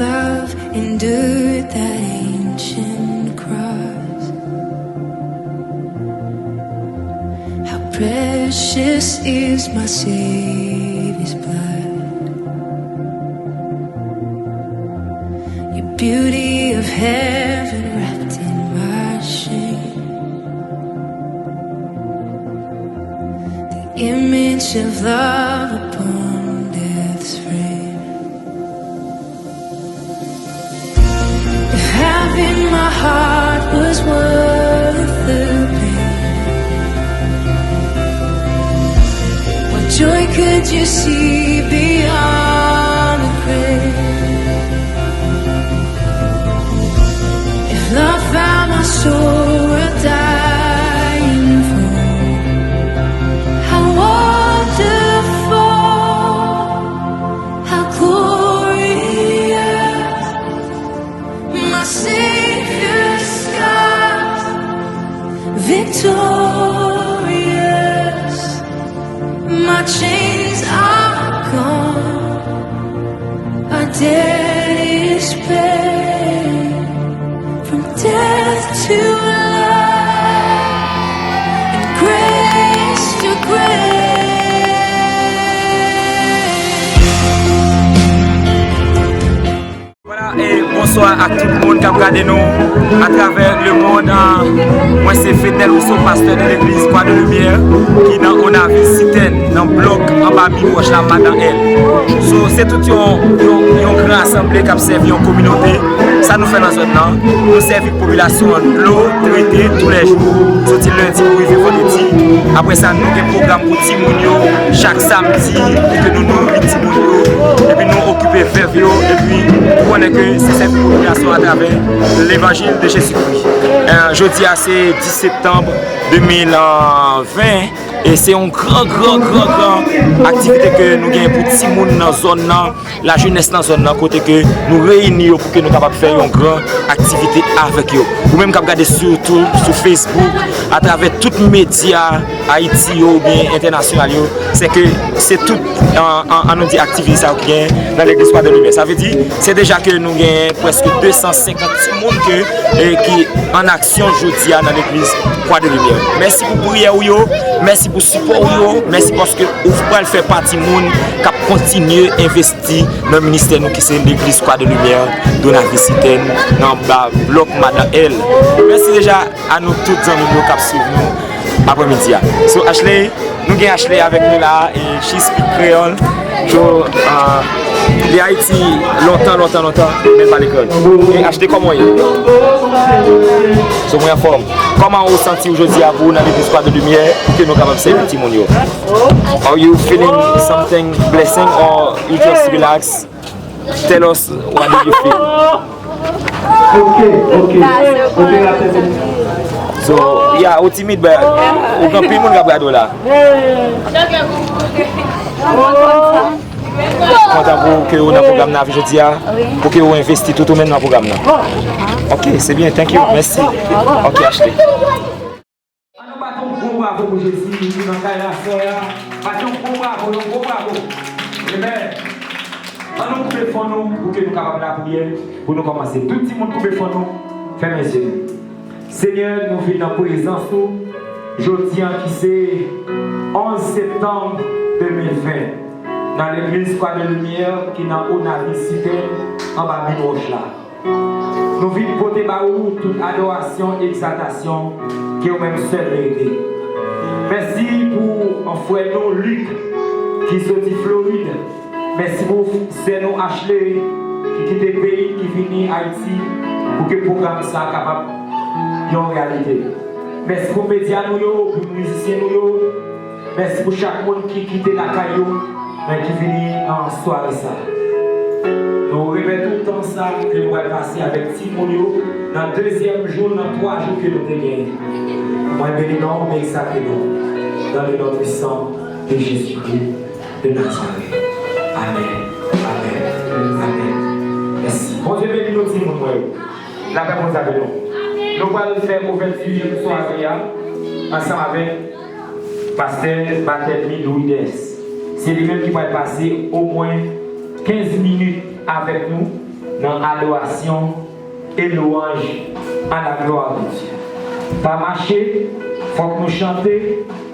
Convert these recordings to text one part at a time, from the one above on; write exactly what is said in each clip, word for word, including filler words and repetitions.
Love endured that ancient cross. How precious is my Savior's blood. Your beauty of heaven wrapped in my shame. The image of love upon death's frame. If having my heart was worth the pain, what joy could you see beyond the grave? If love found my soul worth dying for, how wonderful, how glorious, my Savior's scars, victorious. My chains are gone, my debt is paid. From death to life, and grace to grace. Vwala, e bonswa ak tout moun k ap gade nou atravè lemonn. Ah, mwen se Fednel Rousseau, pastè de legliz Croix de Lumière, ki nan Onavil Sitèn, nan blòk anba Mim Wòch la, Madan L. So, se tout yon, yon, yon gran asanble k ap sèvi yon kominote. Sa nou fè nan zòn nan, nou sèvi popilasyon an dlo trete toulèjou, soti lendi pou rive vandredi. Apre sa, nou gen pwogram pou timoun yo chak samdi, pou ke nou nouri timoun yo, epi nou okipe vèv yo, epi ou konnen ke se sèvi popilasyon atravè levanjil de Jezikri. Eh, jodi a se dis septanm de mil ven, e se yon gran, gran, gran, gran aktivite ke nou gen pou timoun nan zòn nan, lajenès nan zòn nan, kote ke nou reyini yo pou ke nou kapab fè yon gran aktivite avèk yo. Ou menm k ap gade sou, sou Facebook, atravè tout medya Ayiti yo oubyen entènasyonal yo, se ke se tout, an, an, an nou di, aktivite sa yo ki gen nan legliz Croix de Lumière. Sa vle di, se deja ke nou gen prèske de san senkant timoun ke, e, ki an aksyon jodi a nan legliz Croix de Lumière. Mèsi pou priyè ou yo, mèsi pou sipò ou yo, mèsi paske ou pral fè pati moun k ap kontinye envesti nan ministè nou ki se legliz Croix de Lumière, Onavil Sitèn, nan ba blòk Madan L. Mèsi deja a nou tout zanmi nou k ap swiv nou aprèmidi a. So, Ashley, nou gen Ashley avèk nou la, e she speak Creole. So, ah, de Ayiti, lontan, lontan, lontan, men l pale kreyòl. E Ashley, kòman w ye? So, mwen anfòm. Kòman ou santi w jodi a pou w nan legliz Croix de Lumière, pou ke nou kapab sèvi timoun yo? Are you feeling something blessing or you just relax? Tell us, what do you feel? Ok, ok. Operatè. So, yeah, ou timid, but ou gen anpil moun k ap gade w la. Kontan pou ke ou nan pwogram nan jodi a, pou ke ou envesti tout ou menm nan pwogram nan. Ok, se byen, thank you, mèsi. Ok, Ashley. An nou bat yon gwo bravo pou Jezi ki nan kay la aswè a. Bat yon gwo bravo, yon gwo bravo. Amen. An nou koupe fon nou pou ke nou kapab lapriyè, pou nou kòmanse. Tout timoun koupe fon nou, fèmen je nou. Senyè, nou vin nan prezans ou jodi a ki se onz septanm de mil ven, nan legliz Croix de Lumière ki nan Onavil Sitèn, anba Mim Wòch la. Nou vin pote ba ou tout adorasyon, egzaltasyon ke ou menm sèl merite. Mèsi pou frè nou Luc ki soti Florid. Mèsi pou sè nou Ashley ki kite peyi, ki vini Ayiti pou ke pwogram sa kapab yon reyalite. Mèsi pou medya nou yo, pou mizisyen nou yo. Mèsi pou chak moun ki kite lakay yo, men ki vini nan sware sa. Nou remèt ou tan sa ke nou pral pase avèk timoun yo nan dezyèm jou, nan twa jou ke nou te genyen. Mwen beni non w, mwen egzalte non w. Dans le nom puissant de Jésus-Christ de Nazareth. Amèn. Amèn. Amèn. Mèsi. Bondye beni nou, timoun mwen yo. Lapè Bondye avè nou. Nou pral fè ouvèti sware a ansanm avèk pastè Barthélemy Louides. Se li menm ki pral pase omwen kenz minit avèk nou. nan adorasyon e lwanj à la gloire de Dieu. Pa mache, fòk nou chante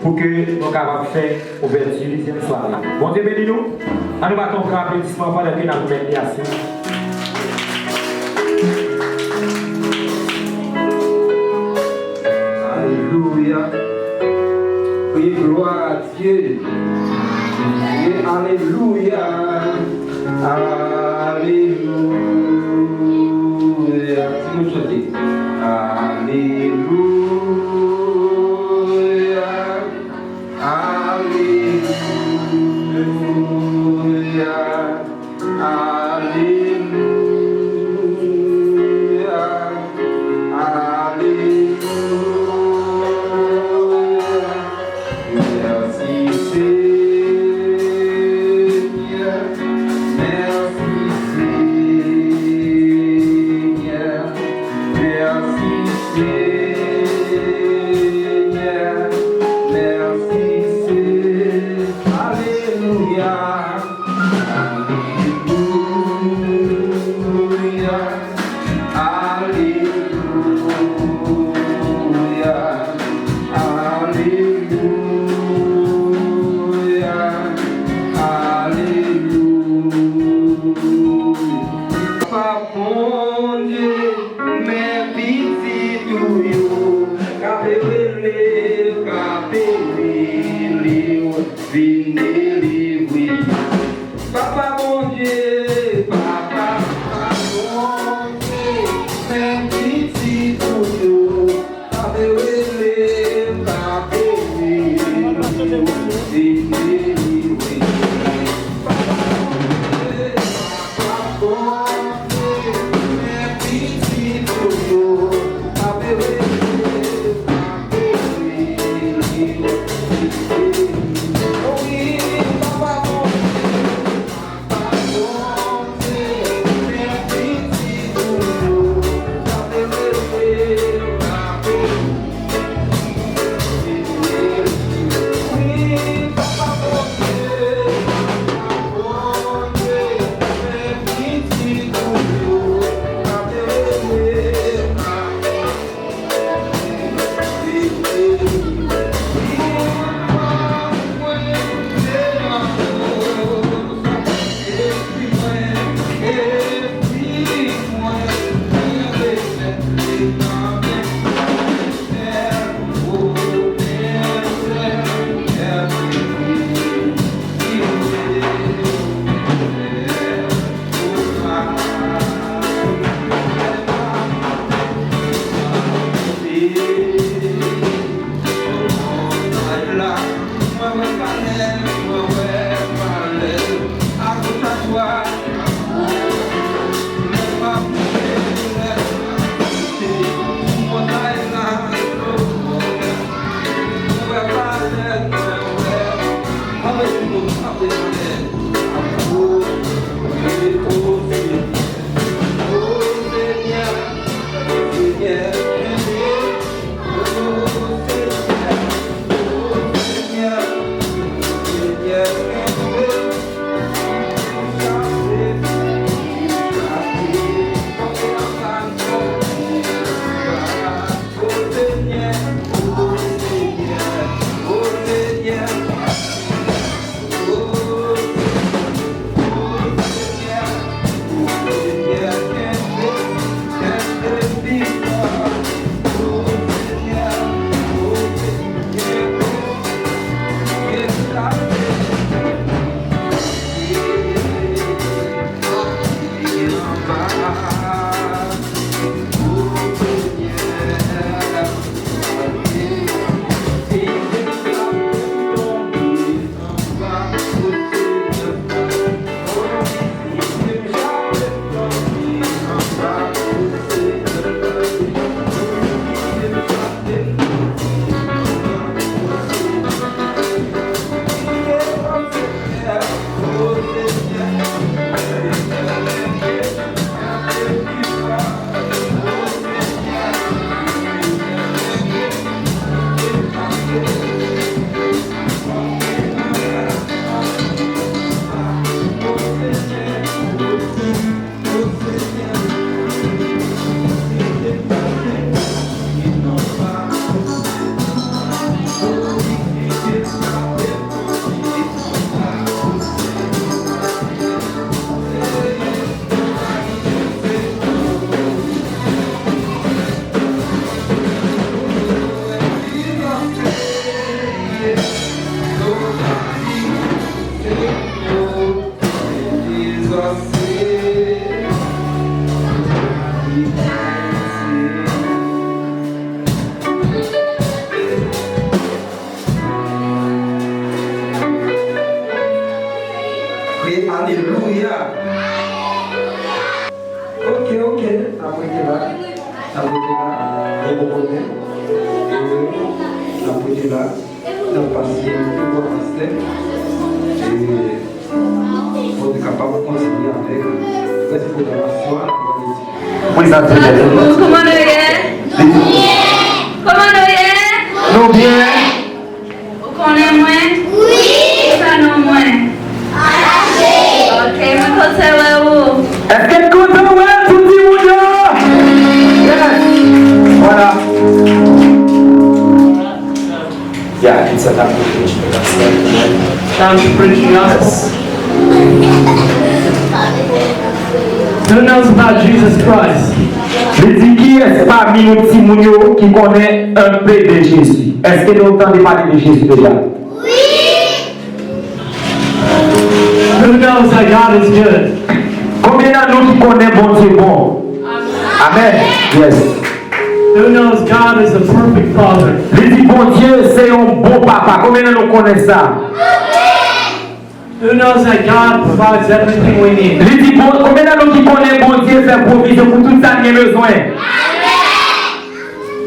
pou ke nou kapab fè ouvèti dezyèm sware. Bondye beni nou. Ann nou bat yon gran aplodisman pandan ke n ap remèt li a Senyè. Alelouya. Kriye glwa a Dye. Kriye alelouya. Alelouya. Ti moun chante. Alelouya. Alelouya. Alelouya, alelouya, mèsi Senyè. N ap rete la, n ap rete la, lè bon kote, e n ap rete la, n ap pase yon bon pastè, e pou nou kapab kontinye avèk rès pwogramasyon an. Prezante tèt ou. Kòman nou ye? Kòman nou ye? Nou byen. Ou konnen mwen? Wi! Kisa non mwen? Alfred! Ok, mwen kontan wè ou. Èske n kontan wè tout timoun yo? Yes! Voilà. Yeah, it's a time to preach the gospel. Time to preach the gospel. Who knows about Jesus Christ? Li di, kiyès pami nou timoun yo ki konnen enpe de Jezi? Èske nou tande pale de Jezi deja? Who knows that God is good? Konbyen nan nou ki konnen Bondye bon? Amen. Yes. Who knows God is a perfect father? Li di Bondye se yon bon papa. Konbyen nan nou konnen sa? Who knows that God provides everything we need? Li di bon, konbyen nan nou ki konnen Bondye fè pwovizyon pou tout sa n gen bezwen?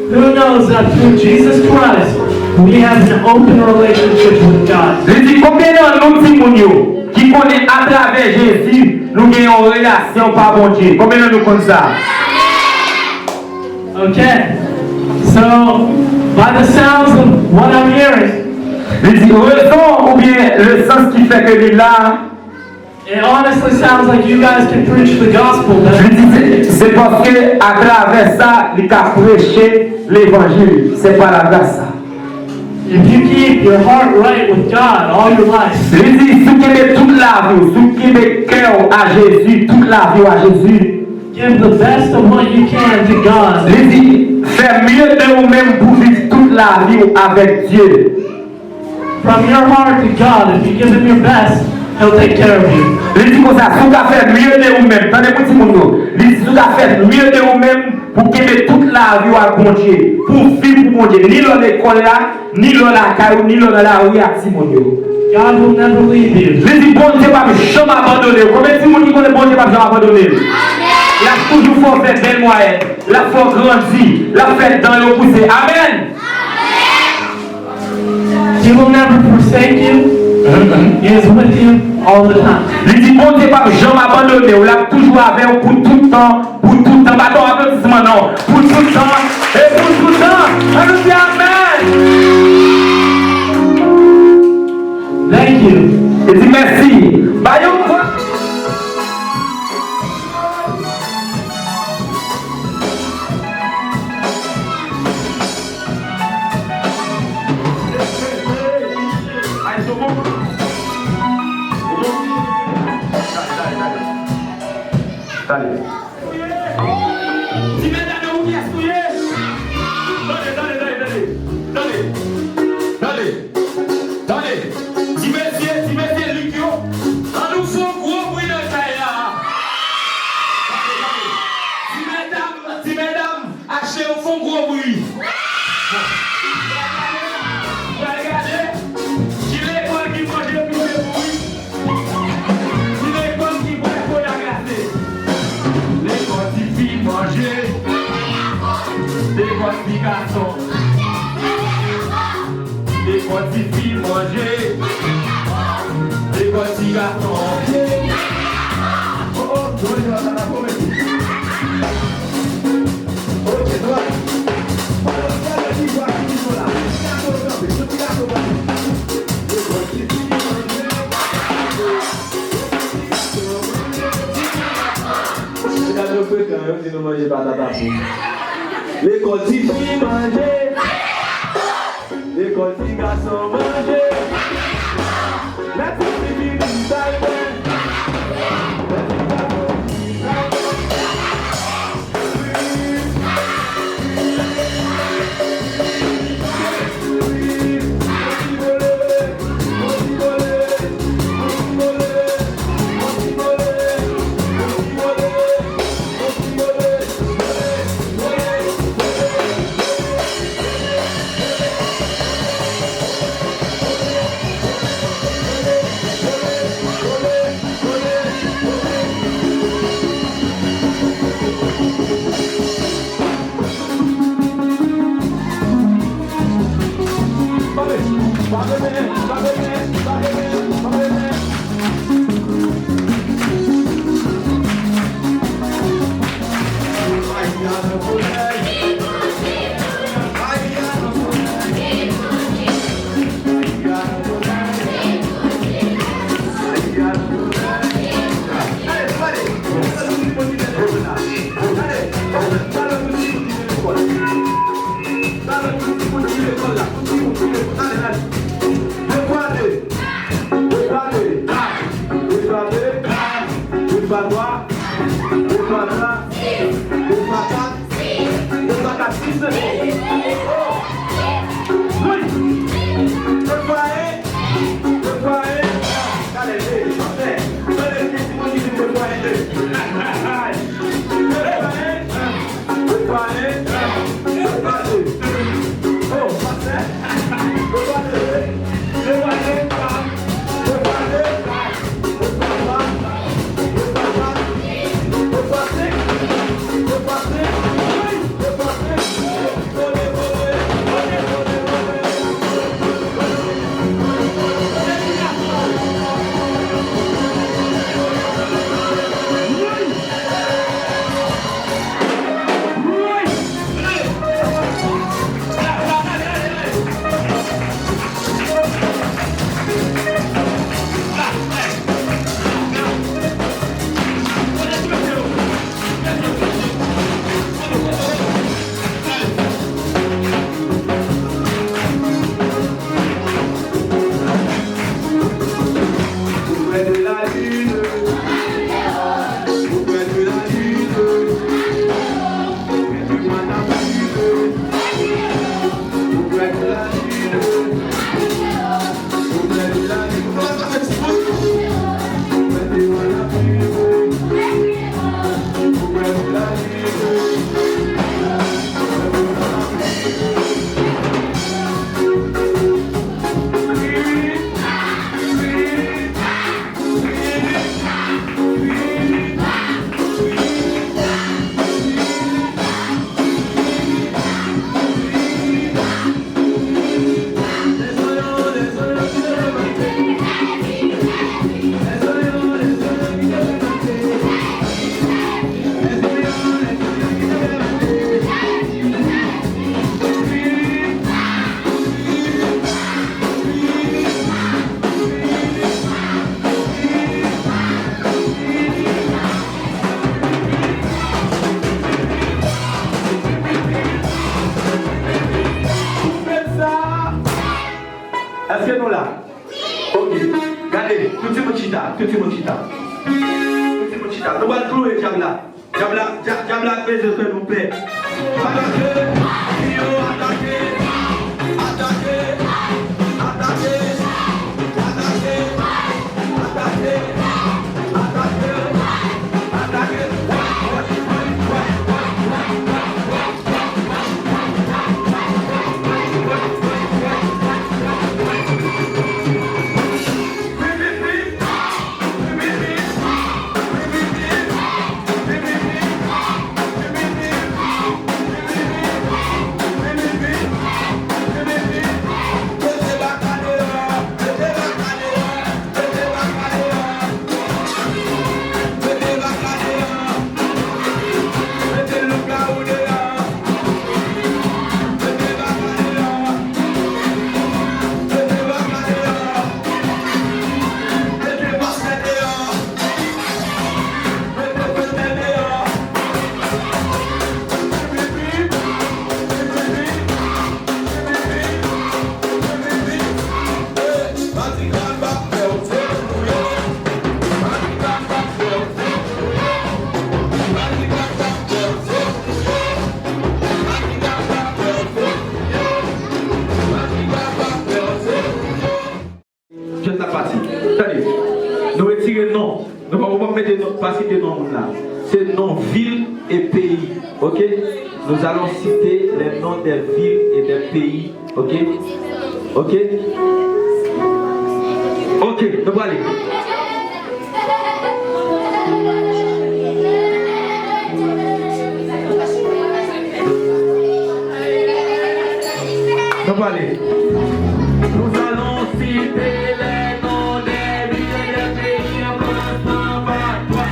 Who knows that through Jesus Christ, we have an open relationship with God? Li di konbyen nan nou timoun yo ki konnen atravè Jezi nou gen yon relasyon pa Bondye? Konbyen nan nou konn sa? Okay. So, by the sounds of what I'm hearing, li di rezon oubyen le sans ki fè ke li la. It honestly sounds like you guys can preach the gospel better. Li di se, se paske atravè sa li ka preche levanjil. Se pa la grasa. If you keep your heart right with God all your life, li di si w kenbe tout lavi w, si w kenbe kè w a Jezi, tout lavi w a Jezi. Give the best of what you can to God. Li di fè mye de ou menm pou viv tout lavi w avèk Dye. From your heart to God, if you give him your best, he'll take care of you. Li di konsa, si w ka fè mye de ou menm, tande pou timoun yo, li di si w ka fè mye de ou menm pou kenbe tout lavi w ak Bondye, pou viv pou Bondye, ni lè w lekòl la, ni lè w lakay ou, ni lè w nan lari ak timoun yo. God will never leave you. Li di Bondye p ap janm abandone w. Konbyen timoun ki konnen Bondye p ap janm abandone l? L ap toujou fè w fè bèl mwayèn, l ap fè w grandi, l ap fè dan yo pouse. Amèn. He will never forsake you. He is with you all the time. Li di Bondye p ap janm abandone w, l ap toujou avè w pou tout tan, pou tout tan. Ba l yon aplotisman non, pou tout tan e pou tout tan. Ann nou di amèn. Thank you. Li di mèsi. Ba yon gwo Tande. Ti medam yo, pou kiyès nou ye? Tande, tande, tande, tande. Tande. Tande. Tande. Ti mesye, ti mesye lik yo. Ann nou fè yon gwo bri nan kay la. Tande, tande. Ti medam, ti medam. Achte yo fè yon gwo bri. Pral gade, pral gade ki lekòl ki manje plis de bri. Ki lekòl ki bwè kola glase. Lekòl ti fi manje. Lekòl ti gason. Lekòl ti fi manje. Lekòl ti gason. Oh, oh, oh, oh, oh, oh. Medam yo frekan, yo di nou manje patata pou. Lekòl ti fi manje. Lekòl ti gason manje. Lè ti fi vini, sa l fè. Devwa de. Devwa de. Devwa de. Devwa twa. Devwa twa. Devwa kat. Devwa kat. Sis. Oh. Wi. Devwa en. Devwa en. Gade, gade, gade. Gade, gade, gade, devwa en. Devwa en. Devwa en. Devwa de. Oh, pastè. Devwa de. Devwa de. Devwa de. Devwa twa. Devwa kat. Devwa senk. Devwa senk. Wi, devwa senk. Vole, vole. Vole, vole, vole. Auprès de la lune, auprès de la lune, auprès du mois d'avril, auprès de la lune, auprès de la lune. Auprès du mois d'avril, auprès de la lune. Pou fèt sa, èske nou la? Ok. Gade, tout timoun chita, tout timoun chita. Tout timoun chita. Nou pral kloure dyab la. Dyab la, dya-, dyab la bezwen fè nou pè. Atake, yo atake, atake, atake, atake, atake, atake, atake. Jwèt la pati. Tande. Nou retire non. Nou pa, nou pa mete non, pa site non moun la. Se non vil e peyi. Ok? Nous allons citer les noms des villes et des pays. Ok? Ok? Ok, nou prale. Nou prale. Nous allons citer les noms des villes et des pays en commençant par trois.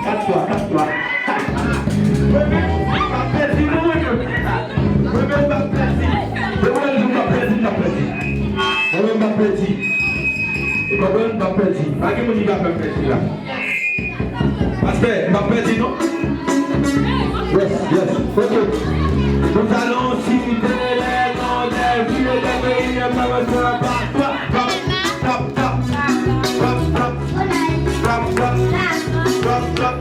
Kat twa, kat twa. Mwen menm, m ap pèdi, non, mwen menm. Mwen menm, m ap pèdi. Mwen menm, m ap pèdi, m ap pèdi. Mwen menm, m ap pèdi. Ou konprann? M ap pèdi. Pa gen moun ki ka fè m pèdi la. Pastè, m ap pèdi, non? Yes, yes. Ok. Nous allons citer les noms des villes et des pays de Florence par trois. Tap, tap, tap. Tap, tap. Tap, tap. Tap, tap.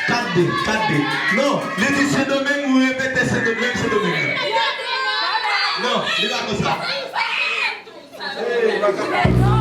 Kat de, kat de. Non, li di Sendomeng, ou repete Sendomeng, Sendomeng. Non, li pa konsa. Hey, baka.